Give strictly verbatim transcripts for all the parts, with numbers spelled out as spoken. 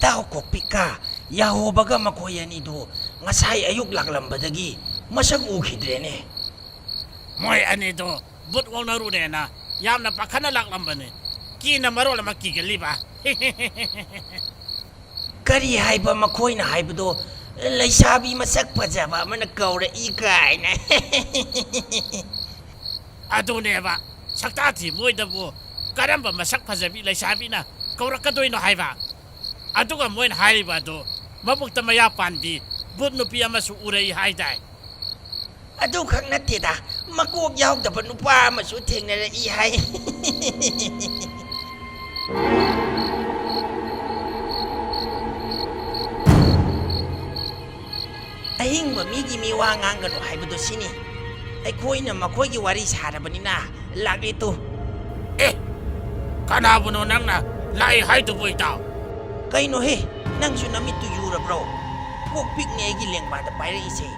ꯏꯇꯥꯎ ꯀꯣꯛꯄꯤꯛꯀ ꯌꯥꯍꯣꯕꯒ ꯃꯈꯣꯏ ꯑꯅꯤꯗꯨ ꯉꯁꯥꯏ ꯑꯌꯨꯛ ꯂꯥꯛꯂꯝꯕꯗꯒꯤ ꯃꯁꯛ ꯎꯈꯤꯗ꯭ꯔꯦꯅꯦ꯫ ꯃꯣꯏ ꯑꯅꯤꯗꯣ ꯕꯨꯠ ꯑꯣꯟꯅꯔꯨꯔꯦꯅ ꯌꯥꯝꯅ ꯄꯥꯈꯠꯅ ꯂꯥꯛꯂꯝꯕꯅꯤ꯫ ꯀꯤꯅ ꯃꯔꯣꯜ ꯑꯃ ꯀꯤꯒꯜꯂꯤꯕ꯫ ꯀꯔꯤ ꯍꯥꯏꯕ ꯃꯈꯣꯏꯅ ꯍꯥꯏꯕꯗꯣ? ꯂꯩꯁꯥꯕꯤ ꯃꯁꯛ ꯐꯖꯕ ꯑꯃꯅ ꯀꯧꯔꯛꯏ ꯀꯥꯏꯅ꯫ ꯑꯗꯨꯅꯦꯕ, ꯁꯛꯇꯥ ꯊꯤ ꯃꯣꯏꯗꯕꯨ ꯀꯔꯝꯕ ꯃꯁꯛ ꯐꯖꯕꯤ ꯂꯩꯁꯥꯕꯤꯅ ꯀꯧꯔꯛꯀꯗꯣꯏꯅꯣ ꯍꯥꯏꯕ? ꯑꯗꯨꯒ ꯃꯣꯏꯅ ꯍꯥꯏꯔꯤꯕ ꯑꯗꯨ ꯃꯕꯨꯛꯇ ꯃꯌꯥ ꯄꯥꯟꯕꯤ ꯕꯨꯠ ꯅꯨꯄꯤ ꯑꯃꯁꯨ ꯎꯔꯛꯏ ꯍꯥꯏꯗꯥꯏ? ꯑꯗꯨꯈꯛ ꯅꯠꯇꯦꯗ, ꯃꯀꯣꯛ ꯌꯥꯎꯗꯕ ꯅꯨꯄꯥ ꯑꯃꯁꯨ ꯊꯦꯡꯅꯔꯛꯏ ꯍꯥꯏ꯫ ꯑꯍꯤꯡꯕ ꯃꯤꯒꯤ ꯃꯤ ꯋꯥ ꯉꯥꯡꯒꯅꯨ ꯍꯥꯏꯕꯗꯣ ꯁꯤꯅꯤ꯫ ꯑꯩꯈꯣꯏꯅ ꯃꯈꯣꯏꯒꯤ ꯋꯥꯔꯤ ꯁꯥꯔꯕꯅꯤꯅ ꯂꯥꯛꯂꯦ ꯇꯨ꯫ ꯑꯦ, ꯀꯅꯥꯕꯨꯅꯣ ꯅꯪꯅ ꯂꯥꯛꯏ ꯍꯥꯏꯗꯨꯕꯨ, ꯏꯇꯥꯎ? ꯀꯩꯅꯣꯍꯦ, ꯅꯪꯁꯨ ꯅꯃꯤꯠꯇꯨ ꯌꯨꯔꯕ꯭ꯔꯣ? ꯀꯣꯛ ꯄꯤꯛꯅꯦ ꯑꯩꯒꯤ ꯂꯦꯡꯕꯥꯟꯗ ꯄꯥꯏꯔꯛꯏꯁꯦ꯫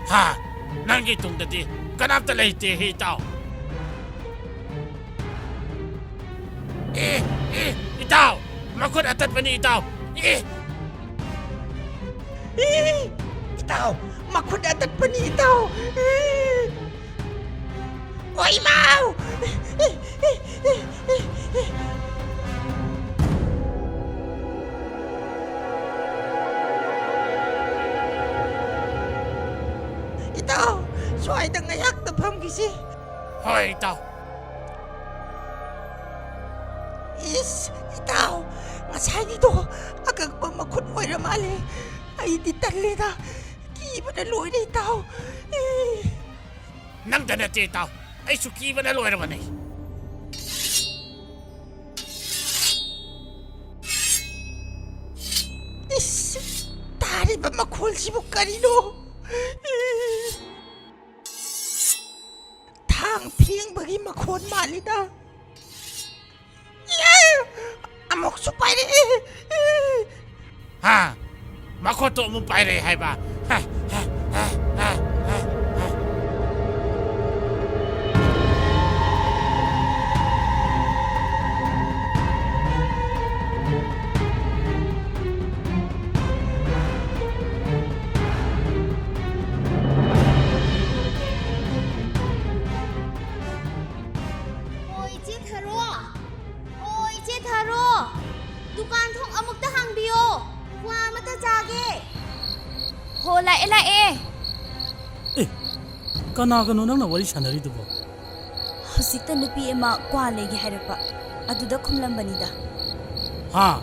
ꯍꯥ? ꯅꯪꯒꯤ ꯇꯨꯡꯗꯗꯤ ꯀꯅꯥꯝꯇ ꯂꯩꯇꯦ, ꯏꯇꯥꯎ꯫ ꯑꯦ, ꯑꯦ, ꯏꯇꯥꯎ! ꯃꯈꯨꯠ ꯑꯇꯠꯄꯅꯤ, ꯏꯇꯥꯎ! ꯑꯦ! ꯑꯦ! ꯏꯇꯥꯎ! ꯃꯈꯨꯠ ꯑꯇꯠꯄꯅꯤ, ꯏꯇꯥꯎ! ꯑꯦ! ꯑꯣ, ꯏꯃꯥꯎ! ꯏꯇꯥꯎ, ꯁ꯭ꯋꯥꯏꯗ ꯉꯥꯏꯍꯥꯛꯇ ꯐꯝꯈꯤꯁꯤ꯫ ꯍꯣꯏ, ꯏꯇꯥꯎ꯫ ꯏꯁ, ꯏꯇꯥꯎ, ꯉꯁꯥꯏꯒꯤꯗꯣ ꯑꯀꯛꯄ ꯃꯈꯨꯠ ꯑꯣꯏꯔ ꯃꯥꯜꯂꯦ꯫ ꯑꯩꯗꯤ ꯇꯜꯂꯦꯗ, ꯀꯤꯕꯅ ꯂꯣꯏꯔꯦ, ꯏꯇꯥꯎ꯫ ꯏ꯫ ꯅꯪꯗ ꯅꯠꯇꯦ, ꯏꯇꯥꯎ, ꯑꯩꯁꯨ ꯀꯤꯕꯅ ꯂꯣꯏꯔꯕꯅꯦ꯫ ꯏꯁ, ꯇꯥꯔꯤꯕ ꯃꯈꯣꯜꯁꯤꯕꯨ ꯀꯔꯤꯅꯣ? ꯊꯥꯡ ꯐꯦꯡꯕꯒꯤ ꯃꯈꯣꯟ ꯃꯥꯜꯂꯤꯗ꯫ ꯏꯌꯥ! ꯑꯃꯨꯛꯁꯨ ꯄꯥꯏꯔꯛꯑꯦ꯫ ꯍꯥ? ꯃꯈꯨꯠꯇꯣ ꯑꯃꯨꯛ ꯄꯥꯏꯔꯛꯑꯦ ꯍꯥꯏꯕ? ꯍꯥ, ꯍꯥ, ꯍꯥ, ꯍꯥ, ꯍꯥ꯫ ꯍꯣ, ꯂꯥꯛꯑꯦ, ꯂꯥꯛꯑꯦ꯫ ꯑꯦ, ꯀꯅꯥꯒꯅꯣ ꯅꯪꯅ ꯋꯥꯔꯤ ꯁꯥꯟꯅꯔꯤꯗꯨꯕꯣ? ꯍꯧꯖꯤꯛꯇ ꯅꯨꯄꯤ ꯑꯃ ꯀ꯭ꯋꯥ ꯂꯩꯒꯦ ꯍꯥꯏꯔꯛꯄ, ꯑꯗꯨꯗ ꯈꯨꯝꯂꯝꯕꯅꯤꯗ꯫ ꯍꯥ?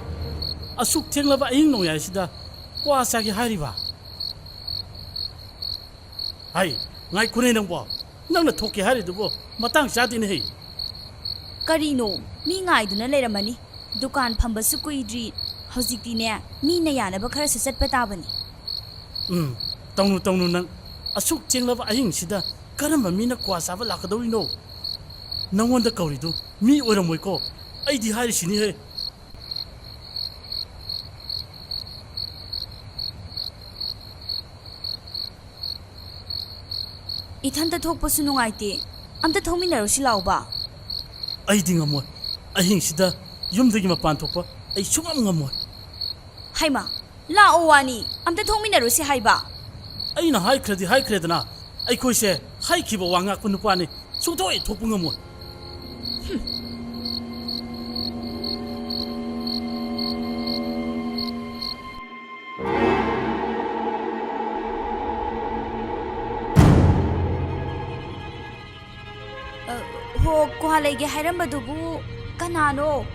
ꯑꯁꯨꯛ ꯊꯦꯡꯂꯕ ꯑꯍꯤꯡ ꯅꯣꯡꯌꯥꯏꯁꯤꯗ ꯀ꯭ꯋꯥ ꯆꯥꯒꯦ ꯍꯥꯏꯔꯤꯕ? ꯍꯥꯏ, ꯉꯥꯏꯈꯣꯅꯦ ꯅꯪꯕꯣ꯫ ꯅꯪꯅ ꯊꯣꯛꯀꯦ ꯍꯥꯏꯔꯤꯗꯨꯕꯨ ꯃꯇꯥꯡ ꯆꯥꯗꯦꯅꯦꯍꯦ꯫ ꯀꯔꯤꯅꯣ? ꯃꯤ ꯉꯥꯏꯗꯨꯅ ꯂꯩꯔꯝꯃꯅꯤ꯫ ꯗꯨꯀꯥꯟ ꯐꯝꯕꯁꯨ ꯀꯨꯏꯗ꯭ꯔꯤ꯫ ꯍꯧꯖꯤꯛꯇꯤꯅꯦ, ꯃꯤꯅ ꯌꯥꯅꯕ ꯈꯔꯁꯨ ꯆꯠꯄ ꯇꯥꯕꯅꯤ꯫ ꯎꯝ, ꯇꯧꯅꯨ, ꯇꯧꯅꯨ ꯅꯪ꯫ ꯑꯁꯨꯛ ꯊꯦꯡꯂꯕ ꯑꯍꯤꯡꯁꯤꯗ ꯀꯔꯝꯕ ꯃꯤꯅ ꯀ꯭ꯋꯥ ꯆꯥꯕ ꯂꯥꯛꯀꯗꯧꯔꯤꯅꯣ? ꯅꯪꯉꯣꯟꯗ ꯀꯧꯔꯤꯗꯨ ꯃꯤ ꯑꯣꯏꯔꯝꯃꯣꯏꯀꯣ꯫ ꯑꯩꯗꯤ ꯍꯥꯏꯔꯤꯁꯤꯅꯤꯍꯦ꯫ ꯏꯊꯟꯇ ꯊꯣꯛꯄꯁꯨ ꯅꯨꯡꯉꯥꯏꯇꯦ꯫ ꯑꯝꯇ ꯊꯣꯛꯃꯤꯟꯅꯔꯨꯁꯤ ꯂꯥꯎꯕ꯫ ꯑꯩꯗꯤ ꯉꯝꯃꯣꯏ꯫ ꯑꯍꯤꯡꯁꯤꯗ ꯌꯨꯝꯗꯒꯤ ꯃꯄꯥꯟ ꯊꯣꯛꯄ ꯑꯩ ꯁꯨꯡꯉꯝ ꯉꯝꯃꯣꯏ꯫ ꯍꯩꯃꯥ, ꯂꯥꯛꯑꯣ ꯋꯥꯅꯤ, ꯑꯝꯇ ꯊꯣꯛꯃꯤꯟꯅꯔꯨꯁꯤ ꯍꯥꯏꯕ꯫ ꯑꯩꯅ ꯍꯥꯏꯈ꯭ꯔꯗꯤ ꯍꯥꯏꯈ꯭ꯔꯦꯗꯅ, ꯑꯩꯈꯣꯏꯁꯦ ꯍꯥꯏꯈꯤꯕ ꯋꯥ ꯉꯥꯛꯄ ꯅꯨꯄꯥꯅꯤ, ꯁꯨꯡꯊꯣꯛ ꯍꯦꯛ ꯊꯣꯛꯄ ꯉꯝꯃꯣꯏ꯫ ꯑ, ꯍꯣ, ꯀ꯭ꯋꯥ ꯂꯩꯒꯦ ꯍꯥꯏꯔꯝꯕꯗꯨꯕꯨ ꯀꯅꯥꯅꯣ?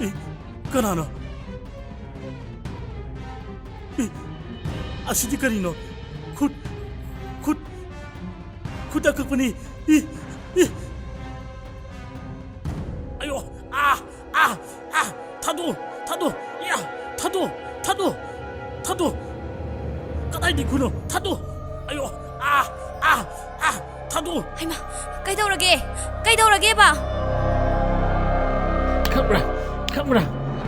ꯑꯦ, ꯀꯅꯥꯅꯣ? ꯑꯦ, ꯑꯁꯤꯗꯤ ꯀꯔꯤꯅꯣ? ꯈꯨꯠ, ꯈꯨꯠ, ꯈꯨꯠ ꯑꯀꯛꯄꯅꯤ꯫ E, E. ꯑꯌꯣ, ꯑꯥ, ꯑꯥ, ꯑꯥ, ꯊꯥꯗꯣꯛ, ꯊꯥꯗꯣꯛ, ꯏꯌꯥ, ꯊꯥꯗꯣꯛ, ꯊꯥꯗꯣꯛ, ꯊꯥꯗꯣꯛ꯫ ꯀꯗꯥꯏꯗꯒꯤ ꯈꯨꯠꯅꯣ? ꯊꯥꯗꯣꯛ꯫ ꯑꯌꯣ, ꯑꯥ, ꯑꯥ, ꯑꯥ, ꯊꯥꯗꯣꯛ꯫ ꯍꯩꯃꯥ, ꯀꯩꯗꯧꯔꯒꯦ? ꯀꯩꯗꯧꯔꯒꯦꯕ? ꯈꯪꯕ꯭ꯔꯥ? ꯈꯪꯕ꯭ꯔꯥ?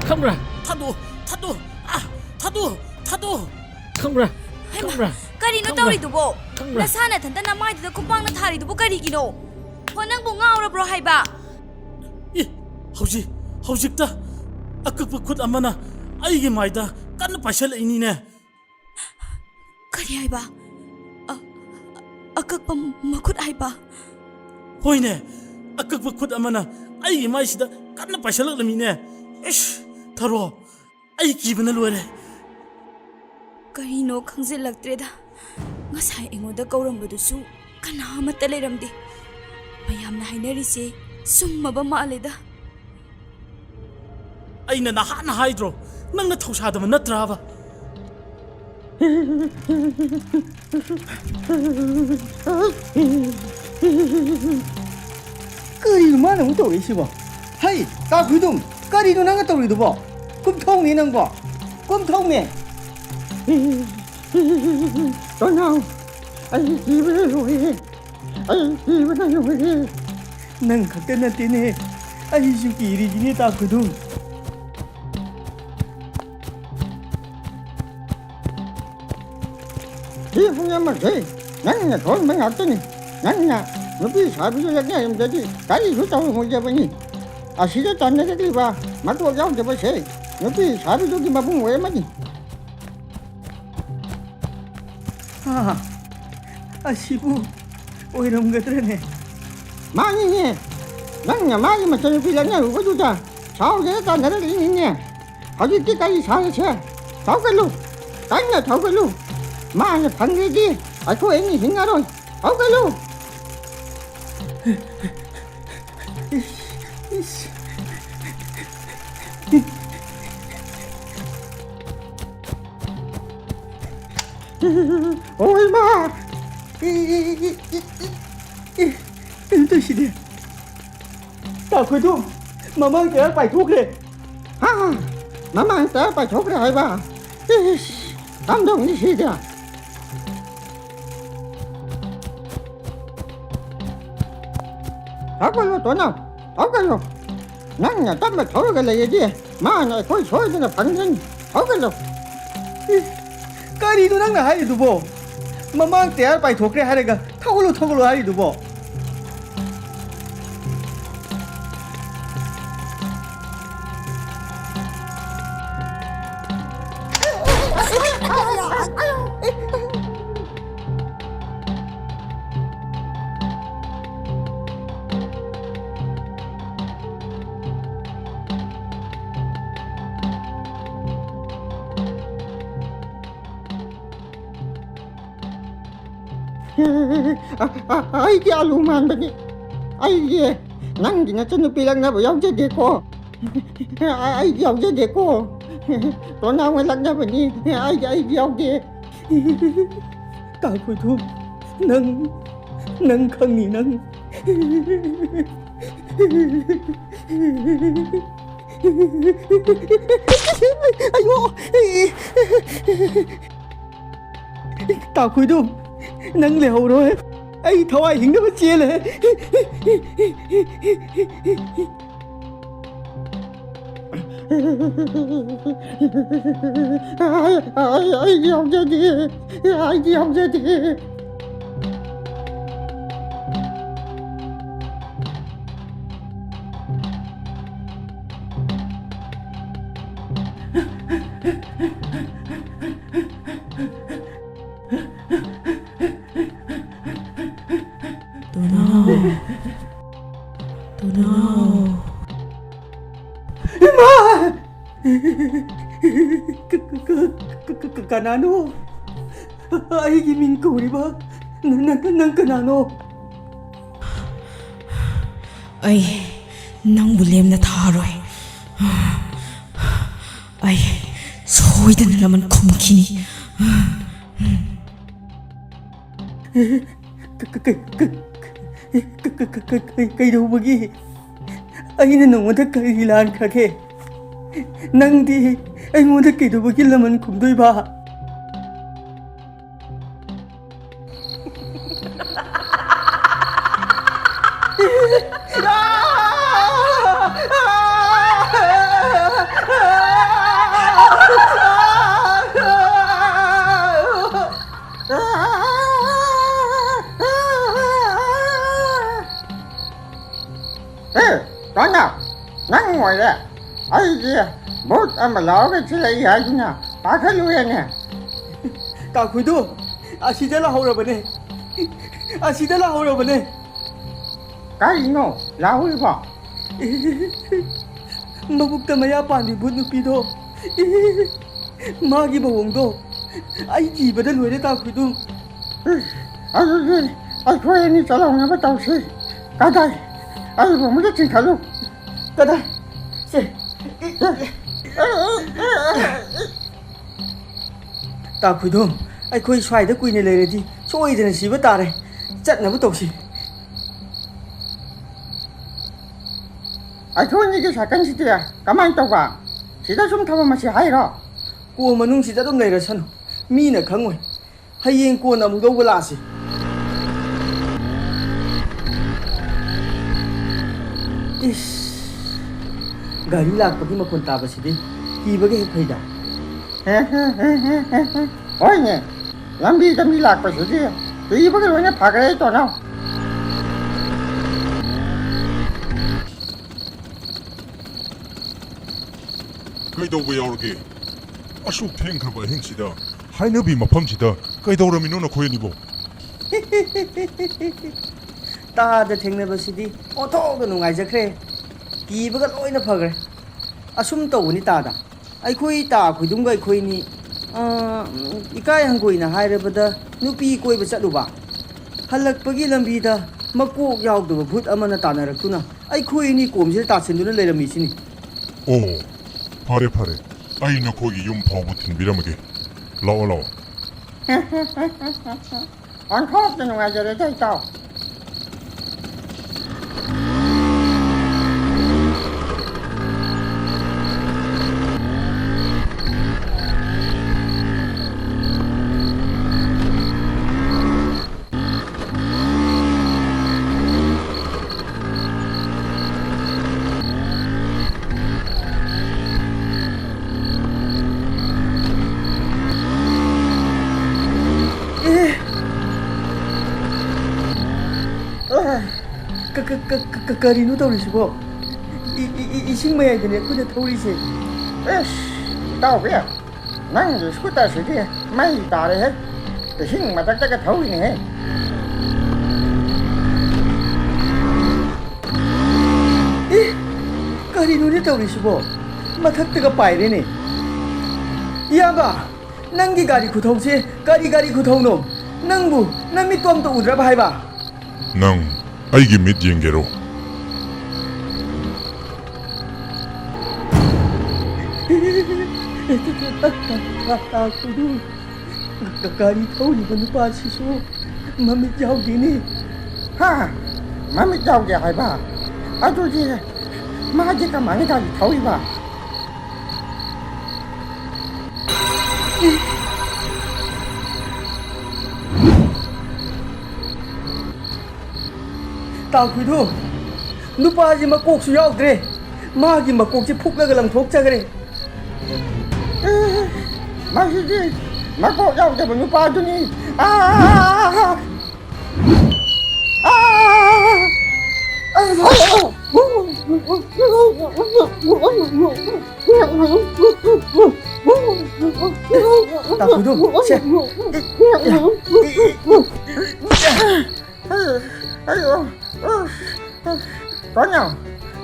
ꯈꯪꯕ꯭ꯔꯥ? ꯊꯥꯗꯣꯛ, ꯊꯥꯗꯣꯛ, ꯑꯥ, ꯊꯥꯗꯣꯛ, ꯊꯥꯗꯣꯛ꯫ ꯈꯪꯕ꯭ꯔꯥ? ꯍꯩꯃꯥ, ꯈꯪꯕ꯭ꯔꯥ? ꯀꯔꯤꯅꯣ ꯈꯪꯕ꯭ꯔꯥ? ꯇꯧꯔꯤꯗꯨꯕꯣ? ꯈꯪꯕ꯭ꯔꯥ? ꯅꯁꯥ ꯅꯊꯟꯇ ꯅꯃꯥꯏꯗꯨꯗ ꯈꯨꯄꯥꯛꯅ ꯊꯥꯔꯤꯗꯨꯕꯨ ꯀꯔꯤꯒꯤꯅꯣ? ꯍꯣ, ꯅꯪꯕꯨ ꯉꯥꯎꯔꯕ꯭ꯔꯣ ꯍꯥꯏꯕ? ꯏ, ꯍꯧꯖꯤꯛ, ꯍꯧꯖꯤꯛꯇ ꯑꯀꯛꯄ ꯈꯨꯠ ꯑꯃꯅ ꯑꯩꯒꯤ ꯃꯥꯏꯗ ꯀꯟꯅ ꯄꯥꯏꯁꯜꯂꯛꯏꯅꯤꯅꯦ꯫ ꯀꯔꯤ ꯍꯥꯏꯕ? ꯑ-, ꯑꯀꯛꯄ ꯃꯈꯨꯠ ꯍꯥꯏꯕ? ꯍꯣꯏꯅꯦ, ꯑꯀꯛꯄ ꯈꯨꯠ ꯑꯃꯅ ꯑꯩꯒꯤ ꯃꯥꯏꯁꯤꯗ ꯀꯟꯅ ꯄꯥꯏꯁꯜꯂꯛꯂꯝꯃꯤꯅꯦ꯫ ꯏꯁ, ꯊꯔꯣ, ꯑꯩ ꯀꯤꯕꯅ ꯂꯣꯏꯔꯦ꯫ ꯀꯔꯤꯅꯣ ꯈꯪꯖꯤꯜꯂꯛꯇ꯭ꯔꯦꯗ꯫ ꯉꯁꯥꯏ ꯑꯩꯉꯣꯟꯗ ꯀꯧꯔꯝꯕꯗꯨꯁꯨ ꯀꯅꯥ ꯑꯃꯠꯇ ꯂꯩꯔꯝꯗꯦ꯫ ꯃꯌꯥꯝꯅ ꯍꯥꯏꯅꯔꯤꯁꯦ ꯆꯨꯝꯃꯕ ꯃꯥꯜꯂꯦꯗ꯫ ꯑꯩꯅ ꯅꯍꯥꯟꯅ ꯍꯥꯏꯗ꯭ꯔꯣ, ꯅꯪꯅ ꯊꯧꯁꯥꯗꯕ ꯅꯠꯇ꯭ꯔꯥꯕ? ꯀꯔꯤꯅꯣ ꯃꯥꯅ ꯑꯃꯨꯛ ꯇꯧꯔꯛꯏꯁꯤꯕꯣ? ꯍꯩ, ꯇꯥ ꯈꯨꯏꯗꯨꯝ, ꯀꯔꯤꯅꯣ ꯅꯪꯅ ꯇꯧꯔꯤꯗꯨꯕꯣ? ꯀꯨꯝꯊꯧꯅꯦ ꯅꯪꯕꯣ, ꯀꯨꯝꯊꯧꯅꯦ꯫ ꯇꯣꯅꯥꯎ, ꯑꯩ ꯀꯤꯕꯅ ꯂꯣꯏꯔꯦ꯫ ꯑꯩ ꯀꯤꯕꯅ ꯂꯣꯏꯔꯦ꯫ ꯅꯪ ꯈꯛꯇ ꯅꯠꯇꯦꯅꯦ, ꯑꯩꯁꯨ ꯀꯤꯔꯤꯁꯤꯅꯦ ꯇꯥ ꯈꯨꯏꯗꯨꯝ꯫ ꯁꯤ ꯄꯨꯝꯅꯃꯛꯁꯦ ꯅꯪꯅ ꯊꯣꯛꯍꯟꯕ ꯉꯥꯛꯇꯅꯤ꯫ ꯅꯪꯅ ꯅꯨꯄꯤ ꯁꯥꯕꯤꯗꯨ ꯂꯛꯅꯔꯝꯗ꯭ꯔꯗꯤ ꯀꯔꯤꯁꯨ ꯇꯧꯔꯝꯃꯣꯏꯗꯕꯅꯤ꯫ ꯑꯁꯤꯗ ꯇꯥꯟꯅꯔꯛꯂꯤꯕ ꯃꯀꯣꯛ ꯌꯥꯎꯗꯕꯁꯦ ꯅꯨꯄꯤ ꯁꯥꯕꯤꯗꯨꯒꯤ ꯃꯕꯨꯡ ꯑꯣꯏꯔꯝꯃꯅꯤ꯫ ꯍꯥ, ꯑꯁꯤꯕꯨ ꯑꯣꯏꯔꯝꯒꯗ꯭ꯔꯅꯦ? ꯃꯥꯅꯤꯅꯦ, ꯅꯪꯅ ꯃꯥꯒꯤ ꯃꯆꯟꯅꯨꯄꯤ ꯂꯛꯅꯔꯨꯕꯗꯨꯗ ꯁꯥꯎꯗꯅ ꯇꯥꯟꯅꯔꯛꯂꯤꯅꯤꯅꯦ꯫ ꯍꯧꯖꯤꯛꯇꯤ ꯀꯔꯤ ꯁꯥꯔꯁꯦ? ꯊꯧꯒꯠꯂꯨ, ꯀꯟꯅ ꯊꯧꯒꯠꯂꯨ꯫ ꯃꯥꯅ ꯐꯪꯗ꯭ꯔꯗꯤ ꯑꯩꯈꯣꯏ ꯑꯅꯤ ꯍꯤꯡꯉꯔꯣꯏ꯫ ꯊꯧꯒꯠꯂꯨ꯫ ꯏꯁ, ꯏꯁ꯫ ꯑꯣ, ꯏꯃꯥ! E, E, E, E, E, E, E, ꯀꯩꯅꯣ ꯇꯧꯏꯁꯤꯗꯤ? ꯇꯥ ꯈꯣꯏꯗꯨꯝ, ꯃꯃꯥꯡ ꯇꯌꯥꯔ ꯄꯥꯏꯊꯣꯛꯈ꯭ꯔꯦ꯫ ꯍꯥ? ꯃꯃꯥꯡ ꯇꯌꯥꯔ ꯄꯥꯏꯊꯣꯛꯈ꯭ꯔꯦ ꯍꯥꯏꯕ? ꯏꯁ, ꯀꯝꯗꯧꯅꯤ ꯁꯤꯗꯤ? ꯊꯧꯒꯠꯂꯣ, ꯇꯣꯅꯥꯎ, ꯊꯧꯒꯠꯂꯣ꯫ ꯅꯪꯅ ꯇꯞꯅ ꯊꯧꯔꯒ ꯂꯩꯔꯗꯤ ꯃꯥꯅ ꯑꯩꯈꯣꯏ ꯁꯣꯏꯗꯅ ꯐꯪꯒꯅꯤ꯫ ꯊꯧꯒꯠꯂꯣ꯫ ꯏ, ꯀꯔꯤꯅꯣ ꯅꯪꯅ ꯍꯥꯏꯔꯤꯗꯨꯕꯣ? ꯃꯃꯥꯡ ꯇꯌꯥꯔ ꯄꯥꯏꯊꯣꯛꯈ꯭ꯔꯦ ꯍꯥꯏꯔꯒ ꯊꯧꯒꯠꯂꯣ, ꯊꯧꯒꯠꯂꯣ ꯍꯥꯏꯔꯤꯗꯨꯕꯣ? ꯑ, ꯑ, ꯑꯩꯗꯤ ꯑꯂꯨ ꯃꯥꯟꯕꯅꯤ꯫ ꯑꯩꯗꯤ ꯅꯪꯒꯤ ꯅꯆꯟꯅꯨꯄꯤ ꯂꯛꯅꯕ ꯌꯥꯎꯖꯗꯦꯀꯣ꯫ ꯑ, ꯑꯩꯗꯤ ꯌꯥꯎꯖꯗꯦꯀꯣ꯫ ꯇꯣꯅꯥꯎꯅ ꯂꯛꯅꯕꯅꯤ꯫ ꯑꯩꯗꯤ, ꯑꯩꯗꯤ ꯌꯥꯎꯗꯦ꯫ ꯇꯥ ꯈꯣꯏꯊꯨꯝ, ꯅꯪ, ꯅꯪ ꯈꯪꯅꯤ, ꯅꯪ꯫ ꯑꯌꯣ! ꯇꯥ ꯈꯣꯏꯊꯨꯝ, ꯅꯪ ꯂꯩꯍꯧꯔꯣꯏ꯫ ꯑꯩ ꯊꯋꯥꯏ ꯍꯤꯡꯅꯕ ꯆꯦꯜꯂꯦ꯫ ꯑꯩ, ꯑꯩ, ꯑꯩꯗꯤ ꯌꯥꯎꯖꯗꯦ꯫ ꯑꯩꯗꯤ ꯌꯥꯎꯖꯗꯦ꯫ ꯇꯣꯅꯥꯎ꯫ ꯇꯣꯅꯥꯎ꯫ ꯏꯃꯥ! ꯀ-, ꯀ-, ꯀ-, ꯀ-, ꯀ-, ꯀ-, ꯀꯅꯥꯅꯣ? ꯑꯩꯒꯤ ꯃꯤꯡ ꯀꯧꯔꯤꯕ? ꯅ-, ꯅ-, ꯅꯪ ꯀꯅꯥꯅꯣ? ꯑꯩ ꯅꯪꯕꯨ ꯂꯦꯝꯅ ꯊꯥꯔꯣꯏ꯫ ꯑꯩ ꯁꯣꯏꯗꯅ ꯂꯃꯟ ꯈꯨꯝꯈꯤꯅꯤ꯫ ꯀ-, ꯀ-, ꯀ-, ꯀ-, ꯀ-, ꯀ-, ꯀ-, ꯀ-, ꯀ-, ꯀꯩꯗꯧꯕꯒꯤ? ꯑꯩꯅ ꯅꯉꯣꯟꯗ ꯀꯔꯤ ꯂꯥꯟꯈ꯭ꯔꯒꯦ? ꯅꯪꯗꯤ ꯑꯩꯉꯣꯟꯗ ꯀꯩꯗꯧꯕꯒꯤ ꯂꯃꯟ ꯈꯨꯝꯗꯣꯏꯕ? ꯑꯦ, ꯇꯣꯟꯅꯥꯎ, ꯅꯪ ꯑꯣꯏꯔꯦ꯫ ꯑꯩꯗꯤ ꯚꯨꯠ ꯑꯃ ꯂꯥꯎꯔꯒ ꯊꯤꯜꯂꯛꯏ ꯍꯥꯏꯗꯨꯅ ꯄꯥꯈꯠꯂꯨꯔꯦꯅꯦ꯫ ꯀꯥꯈꯨꯏꯗꯨ, ꯑꯁꯤꯗ ꯂꯥꯛꯍꯧꯔꯕꯅꯦ꯫ ꯑꯁꯤꯗ ꯂꯥꯛꯍꯧꯔꯕꯅꯦ꯫ ꯀꯔꯤꯅꯣ ꯂꯥꯛꯍꯧꯔꯤꯕꯣ? ꯃꯕꯨꯛꯇ ꯃꯌꯥ ꯄꯥꯟꯕꯤ ꯚꯨꯠ ꯅꯨꯄꯤꯗꯣ꯫ ꯃꯥꯒꯤ ꯃꯑꯣꯡꯗꯣ ꯑꯩ ꯀꯤꯕꯗ ꯂꯣꯏꯔꯦ, ꯇꯥꯈꯨꯏꯗꯨ꯫ ꯏꯁ, ꯑꯗꯨꯗꯤ ꯑꯩꯈꯣꯏ ꯑꯅꯤ ꯆꯠꯍꯧꯅꯕ ꯇꯧꯁꯤ꯫ ꯀꯗꯥꯏ? ꯑꯩꯕꯨ ꯑꯃꯨꯛꯇ ꯆꯤꯡꯈꯠꯂꯨ꯫ ꯀꯗꯥꯏ? ꯁꯦ꯫ ꯇꯥ ꯈꯣꯏꯗꯣꯝ, ꯑꯩꯈꯣꯏ ꯁ꯭ꯋꯥꯏꯗ ꯀꯨꯏꯅ ꯂꯩꯔꯗꯤ ꯁꯣꯏꯗꯅ ꯁꯤꯕ ꯇꯥꯔꯦ꯫ ꯆꯠꯅꯕ ꯇꯧꯁꯤ꯫ ꯑꯩꯈꯣꯏ ꯑꯅꯤꯒꯤ ꯁꯥꯏꯀꯜꯁꯤꯗꯤ ꯀꯃꯥꯏꯅ ꯇꯧꯕ? ꯁꯤꯗ ꯁꯨꯝ ꯊꯝꯃꯝꯃꯁꯤ ꯍꯥꯏꯔꯣ? ꯀꯣ ꯃꯅꯨꯡꯁꯤꯗ ꯑꯗꯨꯝ ꯂꯩꯔꯁꯅꯨ, ꯃꯤꯅ ꯈꯪꯉꯣꯏ꯫ ꯍꯌꯦꯡ ꯀꯣꯟꯅ ꯑꯃꯨꯛ ꯂꯧꯕ ꯂꯥꯛꯑꯁꯤ꯫ ꯏꯁ, ꯒꯥꯔꯤ ꯂꯥꯛꯄꯒꯤ ꯃꯈꯣꯟ ꯇꯥꯕꯁꯤꯗꯤ ꯀꯤꯕꯒ ꯍꯦꯛ ꯐꯩꯗ꯫ ꯍꯣꯏꯅꯦ, ꯂꯝꯕꯤꯗ ꯃꯤ ꯂꯥꯛꯄꯁꯤꯗꯤ ꯀꯤꯕꯒ ꯂꯣꯏꯅ ꯐꯈ꯭ꯔꯦ, ꯇꯣꯅꯥꯎ꯫ ꯀꯩꯗꯧꯕ ꯌꯥꯎꯔꯒꯦ? ꯑꯁꯨꯛ ꯊꯦꯡꯈ꯭ꯔꯕ ꯑꯍꯤꯡꯁꯤꯗ ꯍꯥꯏꯅꯕꯤ ꯃꯐꯝꯁꯤꯗ ꯀꯩꯗꯧꯔꯝꯃꯤꯅꯣ ꯅꯈꯣꯏ ꯑꯅꯤꯕꯣ? ꯇꯥꯗ ꯊꯦꯡꯅꯕꯁꯤꯗꯤ ꯑꯣꯟꯊꯣꯛꯅ ꯅꯨꯡꯉꯥꯏꯖꯈ꯭ꯔꯦ꯫ ꯀꯤꯕꯒ ꯂꯣꯏꯅ ꯐꯈ꯭ꯔꯦ꯫ ꯑꯁꯨꯝ ꯇꯧꯕꯅꯤ ꯇꯥꯗ꯫ ꯑꯩꯈꯣꯏ ꯇꯥ ꯈꯣꯏꯗꯨꯝꯒ ꯑꯩꯈꯣꯏꯅꯤ, ꯑ, ꯏꯀꯥꯏ ꯍꯪꯒꯣꯏꯅ ꯍꯥꯏꯔꯕꯗ ꯅꯨꯄꯤ ꯀꯣꯏꯕ ꯆꯠꯂꯨꯕ꯫ ꯍꯜꯂꯛꯄꯒꯤ ꯂꯝꯕꯤꯗ ꯃꯀꯣꯛ ꯌꯥꯎꯗꯕ ꯚꯨꯠ ꯑꯃꯅ ꯇꯥꯟꯅꯔꯛꯇꯨꯅ ꯑꯩꯈꯣꯏ ꯑꯅꯤ ꯀꯣꯝꯁꯤꯗ ꯇꯥꯁꯤꯟꯗꯨꯅ ꯂꯩꯔꯝꯃꯤꯁꯤꯅꯤ꯫ ꯑꯣ, ꯐꯔꯦ, ꯐꯔꯦ꯫ ꯑꯩ ꯅꯈꯣꯏꯒꯤ ꯌꯨꯝ ꯐꯥꯎꯕ ꯊꯤꯟꯕꯤꯔꯝꯃꯒꯦ꯫ ꯂꯥꯛꯑꯣ, ꯂꯥꯛꯑꯣ꯫ ꯑꯣꯟꯊꯣꯛꯅ ꯅꯨꯡꯉꯥꯏꯖꯔꯦꯗ, ꯏꯇꯥꯎ꯫ ꯑꯦ! ꯑ! ꯀ-, ꯀ-, ꯀ-, ꯀ-, ꯀ-, ꯀꯔꯤꯅꯣ ꯇꯧꯔꯤꯁꯤꯕꯣ? ꯏ-, ꯏ-, ꯏ-, ꯏꯁꯤꯡ ꯃꯌꯥꯏꯗꯅꯦ ꯑꯩꯈꯣꯏꯅ ꯊꯧꯔꯤꯁꯦ꯫ ꯑꯦꯁ! ꯏꯇꯥꯎꯕꯤ, ꯅꯪꯒꯤ ꯁ꯭ꯀꯨꯇꯔꯁꯤꯗꯤ ꯃꯩ ꯇꯥꯔꯦꯍꯦ꯫ ꯏꯁꯤꯡ ꯃꯊꯛꯇꯒ ꯊꯧꯔꯤꯅꯦꯍꯦ꯫ ꯑꯦ! ꯀꯔꯤꯅꯣꯅꯦ ꯇꯧꯔꯤꯁꯤꯕꯣ? ꯃꯊꯛꯇꯒ ꯄꯥꯏꯔꯦꯅꯦ꯫ ꯏꯌꯥꯝꯕ, ꯅꯪꯒꯤ ꯒꯥꯔꯤ ꯈꯨꯊꯧꯁꯦ ꯀꯔꯤ ꯒꯥꯔꯤ ꯈꯨꯊꯧꯅꯣ? ꯅꯪꯕꯨ ꯅꯃꯤꯠꯇꯣ ꯑꯝꯇ ꯎꯗ꯭ꯔꯕ ꯍꯥꯏꯕ? ꯅꯪ ꯑꯩꯒꯤ ꯃꯤꯠ ꯌꯦꯡꯒꯦꯔꯣ? ꯒꯥꯔꯤ ꯊꯧꯔꯤꯕ ꯅꯨꯄꯥꯁꯤꯁꯨ ꯃꯃꯤꯠ ꯌꯥꯎꯗꯦꯅꯦ꯫ ꯍꯥ? ꯃꯃꯤꯠ ꯌꯥꯎꯗꯦ ꯍꯥꯏꯕ? ꯑꯗꯨꯗꯤ ꯃꯥꯗꯤ ꯀꯃꯥꯏꯅ ꯒꯥꯔꯤ ꯊꯧꯔꯤꯕ? ꯇꯥ ꯈꯨꯏꯗꯨ, ꯅꯨꯄꯥꯁꯤ ꯃꯀꯣꯛꯁꯨ ꯌꯥꯎꯗ꯭ꯔꯦ, ꯃꯥꯒꯤ ꯃꯀꯣꯛꯁꯤ ꯐꯨꯛꯂꯒ ꯂꯪꯊꯣꯛꯆꯈ꯭ꯔꯦ꯫ ꯑꯦ, ꯃꯁꯤꯗꯤ ꯃꯀꯣꯛ ꯌꯥꯎꯗꯕ ꯅꯨꯄꯥꯗꯨꯅꯤ꯫ ꯑꯥ! ꯑꯥ! ꯇꯥ ꯈꯨꯏꯗꯨ, ꯁꯦ꯫ ꯑꯩ, ꯑꯩ, ꯑꯣ, ꯑꯣ, ꯑꯣ꯫ ꯀꯩꯅꯣ?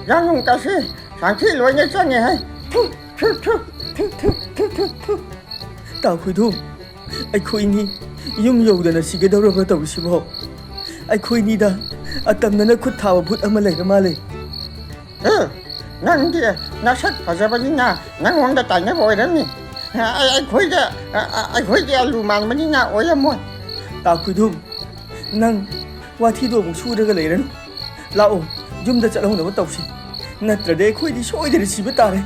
ꯌꯥꯅꯨꯡ ꯀꯥꯁꯦ ꯁꯟꯊꯤ ꯂꯣꯏꯅ ꯆꯪꯉꯦ ꯍꯥꯏ꯫ ꯊꯨ, ꯊꯨ, ꯊꯨ꯫ ꯇꯥ ꯈꯨꯏꯗꯨ, ꯑꯩꯈꯣꯏꯅꯤ ꯌꯨꯝ ꯌꯧꯗꯅ ꯁꯤꯒꯗꯧꯔꯕ ꯇꯧꯔꯤꯁꯤꯕꯣ? ꯑꯩꯈꯣꯏꯅꯤꯗ ꯑꯇꯝꯅꯅ ꯈꯨꯠ ꯊꯥꯕ ꯚꯨꯠ ꯑꯃ ꯂꯩꯔ ꯃꯥꯜꯂꯦ꯫ ꯑꯦ, ꯅꯪꯗꯤ ꯅꯁꯛ ꯐꯖꯕꯅꯤꯅ ꯅꯪꯉꯣꯟꯗ ꯇꯥꯏꯅꯕ ꯑꯣꯏꯔꯝꯅꯤ꯫ ꯑ-, ꯑ-, ꯑꯩꯈꯣꯏꯗ, ꯑ-, ꯑ-, ꯑꯩꯈꯣꯏꯗꯤ ꯑꯂꯨ ꯃꯥꯟꯕꯅꯤꯅ ꯑꯣꯏꯔꯝꯃꯣꯏ꯫ ꯇꯥ ꯈꯨꯏꯗꯨ, ꯅꯪ ꯋꯥꯊꯤꯗꯣ ꯑꯃꯨꯛ ꯁꯨꯔꯒ ꯂꯩꯔꯅꯨ꯫ ꯂꯥꯛꯑꯣ, ꯌꯨꯝꯗ ꯆꯠꯍꯧꯅꯕ ꯇꯧꯁꯤ꯫ ꯅꯠꯇ꯭ꯔꯗꯤ ꯑꯩꯈꯣꯏꯗꯤ ꯁꯣꯏꯗꯅ ꯁꯤꯕ ꯇꯥꯔꯦ꯫